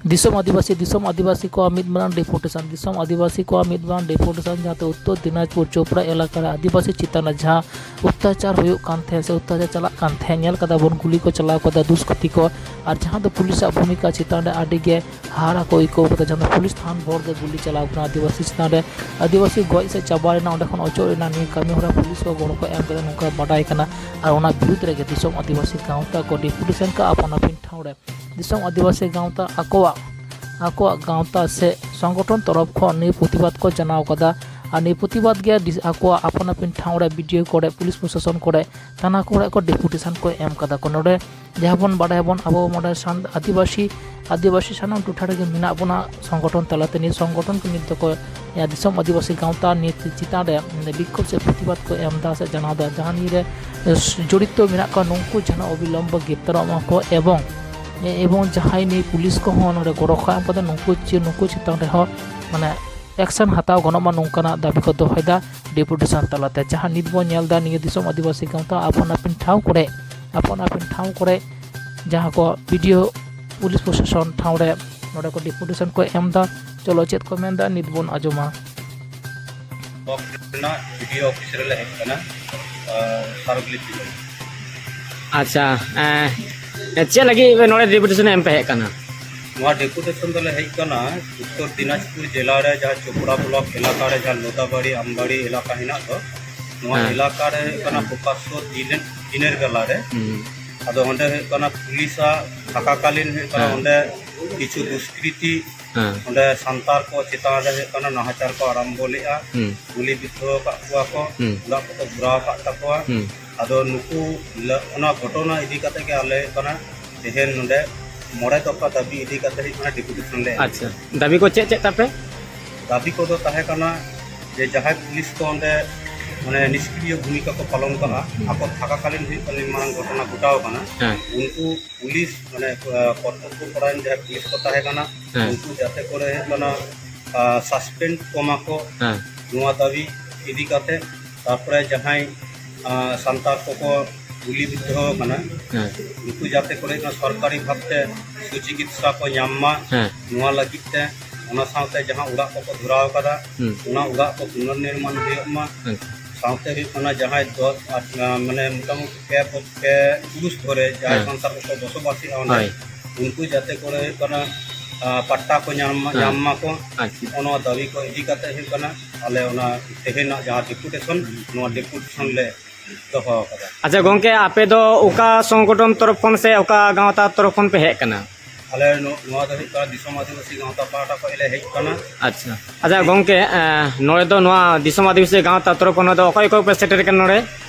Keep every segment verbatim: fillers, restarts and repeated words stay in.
ᱫᱤᱥᱚᱢ ᱟᱹᱫᱤᱵᱟᱹᱥᱤ ᱫᱤᱥᱚᱢ ᱟᱹᱫᱤᱵᱟᱹᱥᱤ ᱠᱚᱣᱟᱜ ᱢᱤᱫ ᱢᱟᱨᱟᱝ ᱰᱮᱯᱩᱴᱮᱥᱚᱱ ᱫᱤᱥᱚᱢ ᱟᱹᱫᱤᱵᱟᱹᱥᱤ ᱠᱚᱣᱟᱜ ᱢᱤᱫ ᱢᱟᱨᱟᱝ ᱰᱮᱯᱩᱴᱮᱥᱚᱱ ᱡᱟᱦᱟᱸ ᱫᱚ ᱩᱛᱛᱚᱨ ᱫᱤᱱᱟᱡᱽᱯᱩᱨ ᱪᱳᱯᱲᱟ ᱮᱞᱟᱠᱟ ᱨᱮ ᱟᱹᱫᱤᱵᱟᱹᱥᱤ ᱪᱮᱛᱟᱱ ᱨᱮ ᱡᱟᱦᱟᱸ ᱚᱛᱛᱟᱪᱟᱨ ᱦᱩᱭᱩᱜ ᱠᱟᱱ ᱛᱟᱦᱮᱸᱫ ᱥᱮ ᱚᱛᱛᱟᱪᱟᱨ ᱪᱟᱞᱟᱜ ᱠᱟᱱ ᱛᱟᱦᱮᱸᱫ, ᱧᱮᱞ ᱠᱟᱫᱟ ᱵᱚᱱ, ᱜᱩᱞᱤ ᱠᱚ ᱪᱟᱞᱟᱣ ᱠᱟᱫᱟ, ᱫᱩᱥᱠᱨᱤᱛᱤ ᱠᱚ, ᱟᱨ ᱡᱟᱦᱟᱸ ᱫᱚ ᱯᱩᱞᱤᱥᱟᱜ ᱵᱷᱩᱢᱤᱠᱟ ᱪᱮᱛᱟᱱ ᱨᱮ ᱟᱹᱰᱤ ᱜᱮ ᱦᱟᱦᱟᱲᱟ ᱠᱚ ᱟᱹᱭᱠᱟᱹᱣ ᱠᱟᱫᱟ᱾ ᱡᱟᱦᱟᱸ ᱫᱚ ᱯᱩᱞᱤᱥ ᱛᱷᱟᱱ ᱵᱷᱳᱨ ᱜᱮ ᱜᱩᱞᱤ ᱪᱟᱞᱟᱣ ᱠᱟᱱᱟ ᱟᱹᱫᱤᱵᱟᱹᱥᱤ ᱪᱮᱛᱟᱱ ᱨᱮ, ᱟᱹᱫᱤᱵᱟᱹᱥᱤ ᱜᱚᱡ ᱥᱮ ᱪᱟᱵᱟ ᱨᱮᱱᱟᱜ, ᱚᱸᱰᱮ ᱠᱷᱚᱱ ᱚᱪᱚᱜ ᱨᱮᱱᱟᱜ ᱱᱤᱭᱟᱹ ᱠᱟᱹᱢᱤ ᱦᱚᱨᱟ ᱯᱩᱞᱤᱥ ᱠᱚ ᱜᱚᱲᱚ ᱠᱚ ᱮᱢ ᱠᱟᱫᱟ, ᱱᱚᱝᱠᱟ ᱵᱟᱰᱟᱭ ᱠᱟᱱᱟ᱾ ᱟᱨ ᱚᱱᱟ ᱵᱤᱨᱩᱫᱽ ᱨᱮᱜᱮ ᱫᱤᱥᱚᱢ ᱟᱹᱫᱤᱵᱟᱹᱥᱤ ᱜᱟᱶᱛᱟ ᱠᱚ ᱰᱮᱯᱩᱴᱮᱥᱚᱱ ᱠᱟᱜᱼᱟ ᱟᱯᱟᱱ ᱟᱹᱯᱤᱱ ᱴᱷᱟᱶ ᱨᱮ᱾ ᱫᱤᱥᱚᱢ ᱟᱹᱫᱤᱵᱟᱹᱥᱤ ᱜᱟᱶᱛᱟ ᱟᱠᱚᱣᱟᱜ ᱟᱠᱚᱣᱟᱜ ᱜᱟᱶᱛᱟ ᱥᱮ ᱥᱚᱝᱜᱚᱴᱷᱚᱱ ᱛᱚᱨᱚᱯ ᱠᱷᱚᱱ ᱱᱤᱭᱟᱹ ᱯᱨᱚᱛᱤᱵᱟᱫ ᱠᱚ ᱡᱟᱱᱟᱣ ᱠᱟᱫᱟ᱾ ᱟᱨ ᱱᱤᱭᱟᱹ ᱯᱨᱚᱛᱤᱵᱟᱫ ᱜᱮ ᱰᱤ- ᱟᱠᱚᱣᱟᱜ ᱟᱯᱟᱱ ᱟᱹᱯᱤᱱ ᱴᱷᱟᱶ ᱨᱮ ᱵᱤ ᱰᱤ ᱳ ᱠᱚᱨᱮ, ᱯᱩᱞᱤᱥ ᱯᱨᱚᱥᱟᱥᱚᱱ ᱠᱚᱨᱮ, ᱛᱷᱟᱱᱟ ᱠᱚᱨᱮ ᱠᱚ ᱰᱮᱯᱩᱴᱮᱥᱚᱱ ᱠᱚ ᱮᱢ ᱠᱟᱫᱟ ᱠᱚ᱾ ᱱᱚᱰᱮ ᱡᱟᱦᱟᱸ ᱵᱚᱱ ᱵᱟᱰᱟᱭᱟᱵᱚᱱ, ᱟᱵᱚ ᱱᱚᱰᱮ ᱥᱟᱱ- ᱟᱹᱫᱤᱵᱟᱹᱥᱤ ᱟᱹᱫᱤᱵᱟᱹᱥᱤ ᱥᱟᱱᱟᱢ ᱴᱚᱴᱷᱟ ᱨᱮᱜᱮ ᱢᱮᱱᱟᱜ ᱵᱚᱱᱟ᱾ ᱥᱚᱝᱜᱚᱴᱷᱚᱱ ᱛᱟᱞᱟᱛᱮ ᱱᱤᱭᱟᱹ ᱥᱚᱝᱜᱚᱴᱷᱚᱱ ᱠᱚ ᱱᱤᱛ ᱫᱚᱠᱚ, ᱮ, ᱫᱤᱥᱚᱢ ᱟᱹᱫᱤᱵᱟᱹᱥᱤ ᱜᱟᱶᱛᱟ ᱱᱤᱭᱟᱹ ᱪᱮᱛᱟᱱ ᱨᱮ, ᱢᱟᱱᱮ, ᱵᱤᱠᱠᱷᱳᱵ ᱥᱮ ᱯᱨᱚᱛᱤᱵᱟᱫ ᱠᱚ ᱮᱢ ᱮᱫᱟ ᱥᱮ ᱡᱟᱱᱟᱣ ᱮᱫᱟ, ᱡᱟᱦᱟᱸ ᱱᱤᱭᱟᱹ ᱨᱮ, ᱮ, ᱡᱚᱲᱤᱛᱚ ᱢᱮᱱᱟᱜ ᱠᱚᱣᱟ, ᱱᱩᱝᱠᱩ ᱡᱮᱱᱚ ᱚᱵᱤᱞᱚᱢᱵᱚ ᱜᱨᱮᱯᱛᱟᱨᱚᱜ ᱢᱟ ᱠᱚ ᱮᱵᱚᱝ, ᱮ, ᱮᱵᱚᱝ ᱡᱟᱦᱟᱸᱭ ᱱᱤᱭᱟᱹ ᱯᱩᱞᱤᱥ ᱠᱚᱦᱚᱸ ᱱᱚᱰᱮ ᱜᱚᱲᱚ ᱠᱚ ᱮᱢ ᱠᱟᱫᱟ, ᱱᱩᱠᱩ ᱪᱮ-, ᱱᱩᱠᱩ ᱪᱮᱛᱟᱱ ᱨᱮᱦᱚᱸ, ᱢᱟᱱᱮ, ᱮᱠᱥᱚᱱ ᱦᱟᱛᱟᱣ ᱜᱟᱱᱚᱜ ᱢᱟ, ᱱᱚᱝᱠᱟᱱᱟᱜ ᱫᱟᱹᱵᱤ ᱠᱚ ᱫᱚᱦᱚᱭᱮᱫᱟ ᱰᱮᱯᱩᱴᱮᱥᱚᱱ ᱛᱟᱞᱟᱛᱮ᱾ ᱡᱟᱦᱟᱸ ᱱᱤᱛ ᱵᱚᱱ ᱧᱮᱞ ᱮᱫᱟ, ᱱᱤᱭᱟᱹ ᱫᱤᱥᱚᱢ ᱟᱹᱫᱤᱵᱟᱹᱥᱤ ᱜᱟᱶᱛᱟ ᱟᱯᱟᱱ ᱟᱹᱯᱤᱱ ᱴᱷᱟᱶ ᱠᱚᱨᱮ, ᱟᱯᱟᱱ ᱟᱹᱯᱤᱱ ᱴᱷᱟᱶ ᱠᱚᱨᱮ ᱡᱟᱦᱟᱸ ᱠᱚ ᱵᱤ ᱰᱤ ᱳ ᱯᱩᱞᱤᱥ ᱯᱨᱚᱥᱟᱥᱚᱱ ᱴᱷᱟᱶ ᱨᱮ ᱱᱚᱰᱮ ᱠᱚ ᱰᱮᱯᱩᱴᱮᱥᱚᱱ ᱠᱚ ᱮᱢ ᱮᱫᱟ᱾ ᱪᱚᱞᱚ, ᱪᱮᱫ ᱠᱚ ᱢᱮᱱ ᱮᱫᱟ, ᱱᱤᱛ ᱵᱚᱱ ᱟᱸᱡᱚᱢᱟ᱾ ᱵᱞᱚᱠ ᱨᱮᱱᱟᱜ ᱵᱤ ᱰᱤ ᱳ ᱚᱯᱷᱤᱥ ᱨᱮᱞᱮ ᱦᱮᱡ ᱟᱠᱟᱱᱟ, ᱟᱨ ᱥᱟᱨᱚᱜᱽᱞᱤᱯᱤ ᱨᱮ᱾ ᱟᱪᱪᱷᱟ, ᱮᱸ, ᱪᱮᱫ ᱞᱟᱹᱜᱤᱫ ᱱᱚᱰᱮ ᱰᱮᱯᱩᱴᱮᱥᱚᱱ ᱮᱢ ᱯᱮ ᱦᱮᱡ ᱟᱠᱟᱱᱟ? ᱱᱚᱣᱟ ᱰᱮᱯᱩᱴᱮᱥᱚᱱ ᱫᱚᱞᱮ ᱦᱮᱡ ᱟᱠᱟᱱᱟ ᱩᱛᱛᱚᱨ ᱫᱤᱱᱟᱡᱽᱯᱩᱨ ᱡᱮᱞᱟ ᱨᱮ ᱡᱟᱦᱟᱸ ᱪᱳᱯᱲᱟ ᱵᱞᱚᱠ ᱮᱞᱟᱠᱟ ᱨᱮ ᱡᱟᱦᱟᱸ ᱞᱳᱫᱟᱵᱟᱲᱤ, ᱟᱢᱵᱟᱲᱤ ᱮᱞᱟᱠᱟ ᱦᱮᱱᱟᱜ ᱫᱚ, ᱱᱚᱣᱟ ᱦᱮᱸ᱾ ᱮᱞᱟᱠᱟ ᱨᱮ ᱦᱩᱭᱩᱜ ᱠᱟᱱᱟ ᱯᱨᱚᱠᱟᱥᱥᱚ ᱫᱤᱱ-, ᱫᱤᱱᱮᱨ ᱵᱮᱞᱟ ᱨᱮ᱾ ᱦᱩᱸ᱾ ᱟᱫᱚ ᱚᱸᱰᱮ ᱦᱩᱭᱩᱜ ᱠᱟᱱᱟ ᱯᱩᱞᱤᱥᱟᱜ ᱛᱷᱟᱠᱟᱠᱟᱞᱤᱱ ᱦᱩᱭᱩᱜ ᱠᱟᱱᱟ ᱦᱮᱸ᱾ ᱚᱸᱰᱮ ᱠᱤᱪᱷᱩ ᱫᱩᱥᱠᱨᱤᱛᱤ, ᱦᱮᱸ᱾ ᱚᱸᱰᱮ ᱥᱟᱱᱛᱟᱲ ᱠᱚ ᱪᱮᱛᱟᱱ ᱨᱮ ᱦᱩᱭᱩᱜ ᱠᱟᱱᱟ ᱱᱟᱦᱟᱪᱟᱨ ᱠᱚ ᱟᱨᱟᱢᱵᱚ ᱞᱮᱫᱼᱟ᱾ ᱦᱩᱸ᱾ ᱜᱩᱞᱤ ᱵᱤᱫᱽᱫᱷᱚ ᱟᱠᱟᱫ ᱠᱚᱣᱟ ᱠᱚ, ᱦᱩᱸ᱾ ᱚᱲᱟᱜ ᱠᱚᱠᱚ ᱜᱷᱩᱨᱟᱣ ᱟᱠᱟᱫ ᱛᱟᱠᱚᱣᱟ᱾ ᱦᱩᱸ᱾ ᱟᱫᱚ ᱱᱩᱠᱩ ᱞᱟ-, ᱚᱱᱟ ᱜᱷᱚᱴᱚᱱᱟ ᱤᱫᱤ ᱠᱟᱛᱮ ᱜᱮ ᱟᱞᱮ ᱦᱩᱭᱩᱜ ᱠᱟᱱᱟ ᱛᱮᱦᱮᱧ ᱱᱚᱰᱮ ᱢᱚᱬᱮ ᱫᱚᱯᱷᱟ ᱫᱟᱹᱵᱤ ᱤᱫᱤ ᱠᱟᱛᱮ ᱦᱩᱭᱩᱜ ᱠᱟᱱᱟ ᱰᱮᱯᱩᱴᱮᱥᱚᱱ ᱞᱮ ᱮᱢ᱾ ᱟᱪᱪᱷᱟ, ᱫᱟᱹᱵᱤ ᱠᱚ ᱪᱮᱫ ᱪᱮᱫ ᱛᱟᱯᱮ? ᱫᱟᱹᱵᱤ ᱠᱚᱫᱚ ᱛᱟᱦᱮᱸ ᱠᱟᱱᱟ ᱡᱮ ᱡᱟᱦᱟᱸᱭ ᱯᱩᱞᱤᱥ ᱠᱚ ᱚᱸᱰᱮ ᱢᱟᱱᱮ ᱱᱤᱥᱠᱨᱤᱭᱚ ᱵᱷᱩᱢᱤᱠᱟ ᱠᱚ ᱯᱟᱞᱚᱱ ᱠᱟᱜᱼᱟ, ᱟᱠᱚ ᱛᱷᱟᱠᱟᱠᱟᱞᱤᱱ ᱦᱩᱭᱩᱜ ᱠᱟᱱᱟ ᱱᱤᱱ ᱢᱟᱨᱟᱝ ᱜᱷᱚᱴᱚᱱᱟ ᱜᱷᱚᱴᱟᱣ ᱠᱟᱱᱟ, ᱦᱮᱸ᱾ ᱩᱱᱠᱩ ᱯᱩᱞᱤᱥ ᱢᱟᱱᱮ, ᱟᱸ, ᱠᱚᱨᱛᱚᱵᱵᱚ ᱯᱚᱨᱟᱭᱚᱱ ᱡᱟᱦᱟᱸᱭ ᱯᱩᱞᱤᱥ ᱠᱚ ᱛᱟᱦᱮᱸ ᱠᱟᱱᱟ, ᱦᱮᱸ᱾ ᱩᱱᱠᱩ ᱡᱟᱛᱮ ᱠᱚᱨᱮ ᱦᱩᱭᱩᱜ ᱠᱟᱱᱟ, ᱟᱸ, ᱥᱟᱥᱯᱮᱱᱰ ᱠᱚᱢᱟ ᱠᱚ, ᱦᱮᱸ᱾ ᱱᱚᱣᱟ ᱫᱟᱹᱵᱤ ᱤᱫᱤ ᱠᱟᱛᱮ, ᱛᱟᱨᱯᱚᱨᱮ ᱡᱟᱦᱟᱸᱭ, ᱟᱸ, ᱥᱟᱱᱛᱟᱲ ᱠᱚᱠᱚ ᱜᱩᱞᱤ ᱵᱤᱫᱽᱫᱷᱚ ᱟᱠᱟᱱᱟ᱾ ᱦᱮᱸ᱾ ᱩᱱᱠᱩ ᱡᱟᱛᱮ ᱠᱚᱨᱮ ᱚᱱᱟ ᱥᱚᱨᱠᱟᱨᱤ ᱵᱷᱟᱵᱽᱛᱮ ᱥᱩᱪᱤᱠᱤᱛᱥᱟ ᱠᱚ ᱧᱟᱢ ᱢᱟ, ᱦᱮᱸ᱾ ᱱᱚᱣᱟ ᱞᱟᱹᱜᱤᱫ ᱛᱮ ᱚᱱᱟ ᱥᱟᱶᱛᱮ ᱡᱟᱦᱟᱸ ᱚᱲᱟᱜ ᱠᱚᱠᱚ ᱫᱷᱚᱨᱟᱣ ᱟᱠᱟᱫᱟ, ᱦᱩᱸ᱾ ᱚᱱᱟ ᱚᱲᱟᱜ ᱠᱚ ᱯᱩᱱᱚᱨᱱᱤᱨᱢᱟᱱ ᱦᱩᱭᱩᱜ ᱢᱟ᱾ ᱟᱪᱪᱷᱟ᱾ ᱥᱟᱶᱛᱮ ᱦᱩᱭᱩᱜ ᱠᱟᱱᱟ ᱡᱟᱦᱟᱸᱭ ᱫᱚ, ᱟᱨ, ᱢᱟᱱᱮ ᱢᱚᱴᱟᱢᱩᱴᱤ ᱯᱮ ᱯᱩᱨᱩᱥ ᱫᱷᱚᱨᱮ ᱡᱟᱦᱟᱸᱭ ᱦᱮᱸ᱾ ᱥᱟᱱᱛᱟᱲ ᱠᱚᱠᱚ ᱵᱚᱥᱚᱵᱟᱥᱮᱜᱼᱟ ᱚᱸᱰᱮ, ᱦᱳᱭ᱾ ᱩᱱᱠᱩ ᱡᱟᱛᱮ ᱠᱚᱨᱮ ᱦᱩᱭᱩᱜ ᱠᱟᱱᱟ, ᱟ, ᱯᱟᱴᱴᱟ ᱠᱚ ᱧᱟᱢ ᱢᱟ, ᱦᱮᱸ᱾ ᱧᱟᱢ ᱢᱟᱠᱚ᱾ ᱟᱪᱪᱷᱟ᱾ ᱱᱚᱜᱼᱚ ᱱᱚᱣᱟ ᱫᱟᱹᱵᱤ ᱠᱚ ᱤᱫᱤ ᱠᱟᱛᱮ ᱦᱩᱭᱩᱜ ᱠᱟᱱᱟ ᱟᱞᱮ ᱚᱱᱟ ᱛᱮᱦᱮᱧᱟᱜ ᱡᱟᱦᱟᱸ ᱰᱮᱯᱩᱴᱮᱥᱚᱱ, ᱱᱚᱣᱟ ᱰᱮᱯᱩᱴᱮᱥᱚᱱ ᱞᱮ ᱫᱚᱦᱚ ᱟᱠᱟᱫᱟ᱾ ᱟᱪᱪᱷᱟ ᱜᱚᱝᱠᱮ, ᱟᱯᱮ ᱫᱚ ᱚᱠᱟ ᱥᱚᱝᱜᱚᱴᱷᱚᱱ ᱛᱚᱨᱚᱯ ᱠᱷᱚᱱ ᱥᱮ ᱚᱠᱟ ᱜᱟᱶᱛᱟ ᱛᱚᱨᱚᱯ ᱠᱷᱚᱱ ᱯᱮ ᱦᱮᱡ ᱟᱠᱟᱱᱟ? ᱟᱞᱮ ᱱᱚ-, ᱱᱚᱣᱟ ᱫᱚ ᱦᱩᱭᱩᱜ ᱠᱟᱱᱟ ᱫᱤᱥᱚᱢ ᱟᱹᱫᱤᱵᱟᱹᱥᱤ ᱜᱟᱶᱛᱟ ᱯᱟᱦᱴᱟ ᱠᱷᱚᱱ ᱞᱮ ᱦᱮᱡ ᱟᱠᱟᱱᱟ᱾ ᱟᱪᱪᱷᱟ᱾ ᱟᱪᱪᱷᱟ ᱜᱚᱝᱠᱮ, ᱮᱸ, ᱱᱚᱰᱮ ᱫᱚ ᱱᱚᱣᱟ ᱫᱤᱥᱚᱢ ᱟᱹᱫᱤᱵᱟᱹᱥᱤ ᱜᱟᱶᱛᱟ ᱛᱚᱨᱚᱯ ᱠᱷᱚᱱ ᱫᱚ ᱚᱠᱚᱭ ᱚᱠᱚᱭ ᱯᱮ ᱥᱮᱴᱮᱨ ᱟᱠᱟᱱᱟ ᱱᱚᱰᱮ?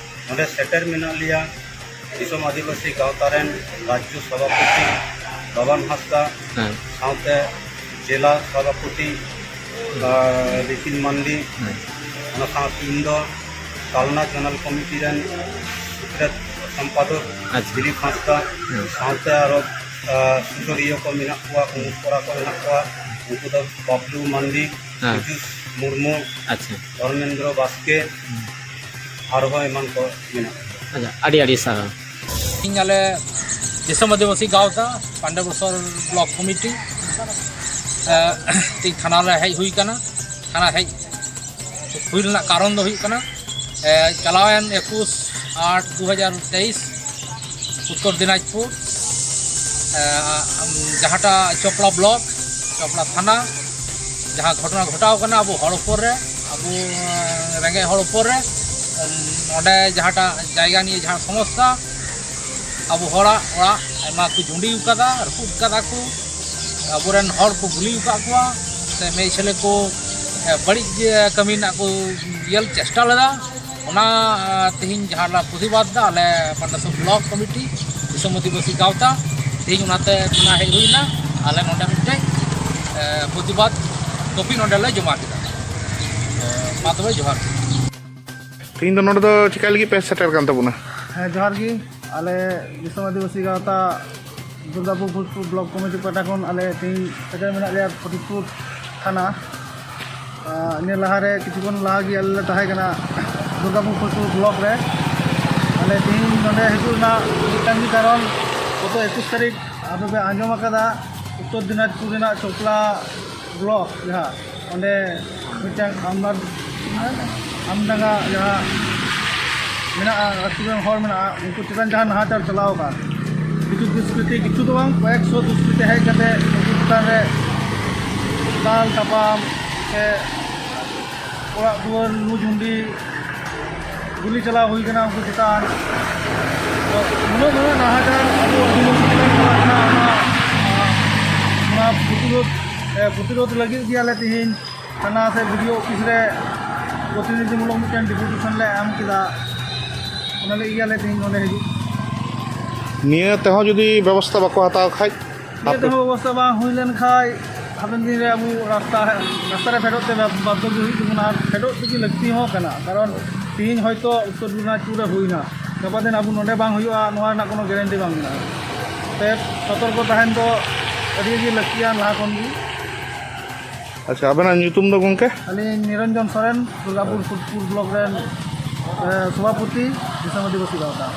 ᱱᱚᱰᱮ ᱥᱮᱴᱮᱨ ᱢᱮᱱᱟᱜ ᱞᱮᱭᱟ ᱫᱤᱥᱚᱢ ᱟᱹᱫᱤᱵᱟᱹᱥᱤ ᱜᱟᱶᱛᱟ ᱨᱮᱱ ᱨᱟᱡᱽᱡᱚ ᱥᱚᱵᱷᱟᱯᱚᱛᱤ ᱵᱟᱵᱟᱱ ᱦᱟᱸᱥᱫᱟ, ᱦᱮᱸ᱾ ᱥᱟᱶᱛᱮ ᱡᱮᱞᱟ ᱥᱚᱵᱷᱟᱯᱚᱛᱤ, ᱟᱨ, ᱨᱤᱯᱤᱱ ᱢᱟᱱᱰᱤ, ᱦᱮᱸ᱾ ᱚᱱᱟ ᱥᱟᱶᱛᱮ ᱤᱧ ᱫᱚ ᱠᱟᱞᱱᱟ ᱡᱚᱱᱟᱞ ᱠᱚᱢᱤᱴᱤ ᱨᱮᱱ ᱥᱤᱠᱷᱱᱟᱹᱛ ᱥᱚᱢᱯᱟᱫᱚᱠ ᱟᱪᱪᱷᱟ᱾ ᱫᱤᱞᱤᱯ ᱦᱟᱸᱥᱫᱟ, ᱦᱮᱸ᱾ ᱥᱟᱶᱛᱮ ᱟᱨᱚ, ᱟᱨ, ᱥᱩᱥᱟᱹᱨᱤᱭᱟᱹ ᱠᱚ ᱢᱮᱱᱟᱜ ᱠᱚᱣᱟ, ᱠᱩᱢᱩᱫ ᱠᱚᱲᱟ ᱠᱚ ᱢᱮᱱᱟᱜ ᱠᱚᱣᱟ, ᱩᱱᱠᱩ ᱫᱚ ᱵᱟᱵᱞᱩ ᱢᱟᱱᱰᱤ, ᱦᱮᱸ᱾ ᱯᱤᱡᱩᱥ ᱢᱩᱨᱢᱩ, ᱟᱪᱪᱷᱟ᱾ ᱫᱷᱚᱨᱢᱮᱱᱫᱨᱚ ᱵᱟᱥᱠᱮ, ᱦᱮᱸ᱾ ᱟᱨᱦᱚᱸ ᱮᱢᱟᱱ ᱠᱚ ᱢᱮᱱᱟᱜ ᱠᱚᱣᱟ᱾ ᱟᱪᱪᱷᱟ, ᱟᱹᱰᱤ ᱟᱹᱰᱤ ᱥᱟᱨᱦᱟᱣ᱾ ᱤᱧ ᱟᱞᱮ ᱫᱤᱥᱚᱢ ᱟᱹᱫᱤᱵᱟᱹᱥᱤ ᱜᱟᱶᱛᱟ ᱯᱟᱱᱰᱮᱵᱚᱥᱚᱨ ᱵᱞᱚᱠ ᱠᱚᱢᱤᱴᱤ, ᱮ, ᱛᱮᱦᱮᱧ ᱛᱷᱟᱱᱟ ᱨᱮ ᱦᱮᱡ ᱦᱩᱭ ᱟᱠᱟᱱᱟ᱾ ᱛᱷᱟᱱᱟ ᱦᱮᱡ ᱦᱩᱭ ᱨᱮᱱᱟᱜ ᱠᱟᱨᱚᱱ ᱫᱚ ᱦᱩᱭᱩᱜ ᱠᱟᱱᱟ, ᱮ, ᱪᱟᱞᱟᱣᱮᱱ ᱮᱠᱩᱥ ᱟᱴ ᱫᱩ ᱦᱟᱡᱟᱨ ᱛᱮᱭᱤᱥ ᱩᱛᱛᱚᱨ ᱫᱤᱱᱟᱡᱽᱯᱩᱨ, ᱮ, ᱡᱟᱦᱟᱸᱴᱟᱜ ᱪᱚᱯᱲᱟ ᱵᱞᱚᱠ, ᱪᱚᱯᱲᱟ ᱛᱷᱟᱱᱟ, ᱡᱟᱦᱟᱸ ᱜᱷᱚᱴᱚᱱᱟ ᱜᱷᱚᱴᱟᱣ ᱠᱟᱱᱟ ᱟᱵᱚ ᱦᱚᱲ ᱩᱯᱚᱨ ᱨᱮ, ᱟᱵᱚ, ᱮ, ᱨᱮᱸᱜᱮᱡ ᱦᱚᱲ ᱩᱯᱚᱨ ᱨᱮ, ᱚᱸᱰᱮ ᱡᱟᱦᱟᱸᱴᱟᱜ ᱡᱟᱭᱜᱟ ᱱᱤᱭᱮ ᱡᱟᱦᱟᱸ ᱥᱚᱢᱚᱥᱥᱟ, ᱟᱵᱚ ᱦᱚᱲᱟᱜ ᱚᱲᱟᱜ ᱟᱭᱢᱟ ᱠᱚ ᱡᱩᱸᱰᱤ ᱟᱠᱟᱫᱟ, ᱨᱟᱹᱯᱩᱫ ᱟᱠᱟᱫᱟ ᱠᱚ᱾ ᱟᱵᱚᱨᱮᱱ ᱦᱚᱲ ᱠᱚ ᱜᱩᱞᱤ ᱟᱠᱟᱫ ᱠᱚᱣᱟ, ᱥᱮ ᱢᱮᱭ ᱪᱷᱮᱞᱮ ᱠᱚ, ᱮ, ᱵᱟᱹᱲᱤᱡ, ᱮ, ᱠᱟᱹᱢᱤ ᱨᱮᱱᱟᱜ ᱠᱚ ᱤᱭᱟᱹ ᱪᱮᱥᱴᱟ ᱞᱮᱫᱟ᱾ ᱚᱱᱟ, ᱮ, ᱛᱮᱦᱮᱧ ᱡᱟᱦᱟᱸ ᱞᱮ ᱯᱨᱚᱛᱤᱵᱟᱫ ᱫᱟ ᱟᱞᱮ ᱯᱟᱱᱰᱟᱥᱚᱨ ᱵᱞᱚᱠ ᱠᱚᱢᱤᱴᱤ, ᱫᱤᱥᱚᱢ ᱟᱹᱫᱤᱵᱟᱹᱥᱤ ᱜᱟᱶᱛᱟ, ᱛᱮᱦᱮᱧ ᱚᱱᱟᱛᱮ ᱛᱷᱟᱱᱟ ᱦᱮᱡ ᱦᱩᱭᱱᱟ᱾ ᱟᱞᱮ ᱱᱚᱰᱮ ᱢᱤᱫᱴᱮᱡ, ᱮ, ᱯᱨᱚᱛᱤᱵᱟᱫ ᱠᱚᱯᱤ ᱱᱚᱰᱮ ᱞᱮ ᱡᱚᱢᱟ ᱠᱮᱫᱟ᱾ ᱮ, ᱢᱟ ᱛᱚᱵᱮ ᱡᱚᱦᱟᱨ᱾ ᱛᱮᱦᱮᱧ ᱫᱚ ᱱᱚᱰᱮ ᱫᱚ ᱪᱤᱠᱟ ᱞᱟᱹᱜᱤᱫ ᱯᱮ ᱥᱮᱴᱮᱨ ᱠᱟᱱ ᱛᱟᱵᱚᱱᱟ? ᱦᱮᱸ, ᱡᱚᱦᱟᱨ ᱜᱮ᱾ ᱟᱞᱮ ᱫᱤᱥᱚᱢ ᱟᱹᱫᱤᱵᱟᱹᱥᱤ ᱜᱟᱶᱛᱟ ᱫᱩᱨᱜᱟᱯᱩᱨ ᱯᱷᱩᱞᱯᱩᱨ ᱵᱞᱚᱠ ᱠᱚᱢᱤᱴᱤ ᱯᱟᱦᱴᱟ ᱠᱷᱚᱱ ᱟᱞᱮ ᱛᱮᱦᱮᱧ ᱥᱮᱴᱮᱨ ᱢᱮᱱᱟᱜ ᱞᱮᱭᱟ ᱯᱷᱚᱛᱤᱯᱩᱨ ᱛᱷᱟᱱᱟ᱾ ᱟᱨ ᱱᱤᱭᱟᱹ ᱞᱟᱦᱟᱨᱮ ᱠᱤᱪᱷᱩ ᱠᱷᱚᱱ ᱞᱟᱦᱟ ᱜᱮ ᱟᱞᱮ ᱞᱮ ᱛᱟᱦᱮᱸ ᱠᱟᱱᱟ ᱫᱩᱨᱜᱟᱯᱩᱨ ᱯᱷᱩᱞᱯᱩᱨ ᱵᱞᱚᱠ ᱨᱮ᱾ ᱟᱞᱮ ᱛᱮᱦᱮᱧ ᱱᱚᱰᱮ ᱦᱤᱡᱩᱜ ᱨᱮᱱᱟᱜ ᱢᱤᱫᱴᱟᱝ ᱜᱮ ᱠᱟᱨᱚᱱ, ᱜᱚᱛᱚ ᱮᱠᱩᱥ ᱛᱟᱹᱨᱤᱠᱷ ᱟᱯᱮ ᱯᱮ ᱟᱸᱡᱚᱢ ᱟᱠᱟᱫᱟ, ᱩᱛᱛᱚᱨ ᱫᱤᱱᱟᱡᱽᱯᱩᱨ ᱨᱮᱱᱟᱜ ᱪᱚᱯᱞᱟ ᱵᱞᱚᱠ ᱡᱟᱦᱟᱸ, ᱚᱸᱰᱮ ᱢᱤᱫᱴᱟᱝ ᱟᱢᱫᱟ ᱟᱢᱰᱟᱸᱜᱟ ᱡᱟᱦᱟᱸ ᱢᱮᱱᱟᱜᱼᱟ, ᱟᱹᱛᱩ ᱨᱮᱱ ᱦᱚᱲ ᱢᱮᱱᱟᱜᱼᱟ, ᱩᱱᱠᱩ ᱪᱮᱛᱟᱱ ᱡᱟᱦᱟᱸ ᱱᱟᱦᱟᱪᱟᱨ ᱪᱟᱞᱟᱣ ᱟᱠᱟᱱ, ᱠᱤᱪᱷᱩ ᱫᱩᱥᱠᱨᱤᱛᱤ, ᱠᱤᱪᱷᱩ ᱫᱚ ᱵᱟᱝ, ᱠᱚᱭᱮᱠ ᱥᱚ ᱫᱩᱥᱠᱨᱤᱛᱤ ᱦᱮᱡ ᱠᱟᱛᱮ ᱩᱱᱠᱩ ᱪᱮᱛᱟᱱ ᱨᱮ ᱫᱟᱞ ᱛᱟᱯᱟᱢ ᱥᱮ ᱚᱲᱟᱜ ᱫᱩᱣᱟᱹᱨ ᱱᱩ ᱡᱷᱩᱸᱰᱤ ᱜᱩᱞᱤ ᱪᱟᱞᱟᱣ ᱦᱩᱭ ᱠᱟᱱᱟ ᱩᱱᱠᱩ ᱪᱮᱛᱟᱱ᱾ ᱛᱚ, ᱩᱱᱟᱹᱜ ᱢᱟᱨᱟᱝ ᱱᱟᱦᱟᱪᱟᱨ ᱟᱵᱚ ᱟᱹᱫᱤᱵᱟᱹᱥᱤ ᱪᱮᱛᱟᱱ ᱪᱟᱞᱟᱜ ᱠᱟᱱᱟ, ᱚᱱᱟ, ᱚᱱᱟ ᱯᱨᱚᱛᱤᱨᱳᱫᱷ, ᱮ, ᱯᱨᱚᱛᱤᱨᱳᱫᱷ ᱞᱟᱹᱜᱤᱫ ᱜᱮ ᱟᱞᱮ ᱛᱮᱦᱮᱧ ᱛᱷᱟᱱᱟ ᱥᱮ ᱵᱤ ᱰᱤ ᱳ ᱚᱯᱷᱤᱥ ᱨᱮ ᱯᱨᱚᱛᱤᱱᱤᱫᱷᱤᱢᱩᱞᱚᱠ ᱢᱤᱫᱴᱮᱱ ᱰᱮᱯᱩᱴᱮᱥᱚᱱ ᱞᱮ ᱮᱢ ᱠᱮᱫᱟ᱾ ᱚᱱᱟ ᱞᱟᱹᱜᱤᱫ ᱜᱮ ᱟᱞᱮ ᱛᱮᱦᱮᱧ ᱱᱚᱰᱮ ᱦᱤᱡᱩᱜ᱾ ᱱᱤᱭᱟᱹ ᱛᱮᱦᱚᱸ ᱡᱩᱫᱤ ᱵᱮᱵᱚᱥᱛᱷᱟ ᱵᱟᱠᱚ ᱦᱟᱛᱟᱣ ᱠᱷᱟᱡ? ᱱᱤᱭᱟᱹ ᱟᱯᱮ ᱛᱮᱦᱚᱸ ᱵᱮᱵᱚᱥᱛᱷᱟ ᱵᱟᱝ ᱦᱩᱭ ᱞᱮᱱ ᱠᱷᱟᱡ ᱦᱟᱯᱮᱱ ᱫᱤᱱ ᱨᱮ ᱟᱵᱚ ᱨᱟᱥᱛᱟ, ᱨᱟᱥᱛᱟ ᱨᱮ ᱯᱷᱮᱰᱚᱜ ᱛᱮ ᱵᱟᱫᱽᱫᱷᱚ ᱜᱮ ᱦᱩᱭᱩᱜ ᱛᱟᱵᱚᱱᱟ, ᱟᱨ ᱯᱷᱮᱰᱚᱜ ᱛᱮᱜᱮ ᱞᱟᱹᱠᱛᱤ ᱦᱚᱸ ᱠᱟᱱᱟ᱾ ᱠᱟᱨᱚᱱ ᱛᱮᱦᱮᱧ ᱦᱚᱭᱛᱳ ᱩᱛᱛᱚᱨ ᱫᱤᱱᱟᱡᱽᱯᱩᱨ ᱨᱮ ᱦᱩᱭᱱᱟ, ᱜᱟᱯᱟ ᱫᱤᱱ ᱟᱵᱚ ᱱᱚᱰᱮ ᱵᱟᱝ ᱦᱩᱭᱩᱜᱼᱟ, ᱱᱚᱣᱟ ᱨᱮᱱᱟᱜ ᱠᱳᱱᱳ ᱜᱮᱨᱮᱱᱴᱤ ᱵᱟᱝ ᱢᱮᱱᱟᱜᱼᱟ᱾ ᱛᱮ ᱥᱚᱛᱚᱨᱠᱚ ᱛᱟᱦᱮᱱ ᱫᱚ ᱟᱹᱰᱤ ᱜᱮ ᱞᱟᱹᱠᱛᱤᱭᱟ ᱞᱟᱦᱟ ᱠᱷᱚᱱ ᱜᱮ᱾ ᱟᱪᱪᱷᱟ, ᱟᱵᱮᱱᱟᱜ ᱧᱩᱛᱩᱢ ᱫᱚ ᱜᱚᱢᱠᱮ? ᱟᱹᱞᱤᱧ ᱱᱤᱨᱚᱧᱡᱚᱱ ᱥᱚᱨᱮᱱ, ᱫᱩᱨᱜᱟᱯᱩᱨ ᱯᱷᱩᱰ ᱵᱞᱚᱠ ᱨᱮᱱ, ᱮ, ᱥᱚᱵᱷᱟᱯᱚᱛᱤ, ᱫᱤᱥᱚᱢ ᱟᱹᱫᱤᱵᱟᱹᱥᱤ ᱜᱟᱶᱛᱟ᱾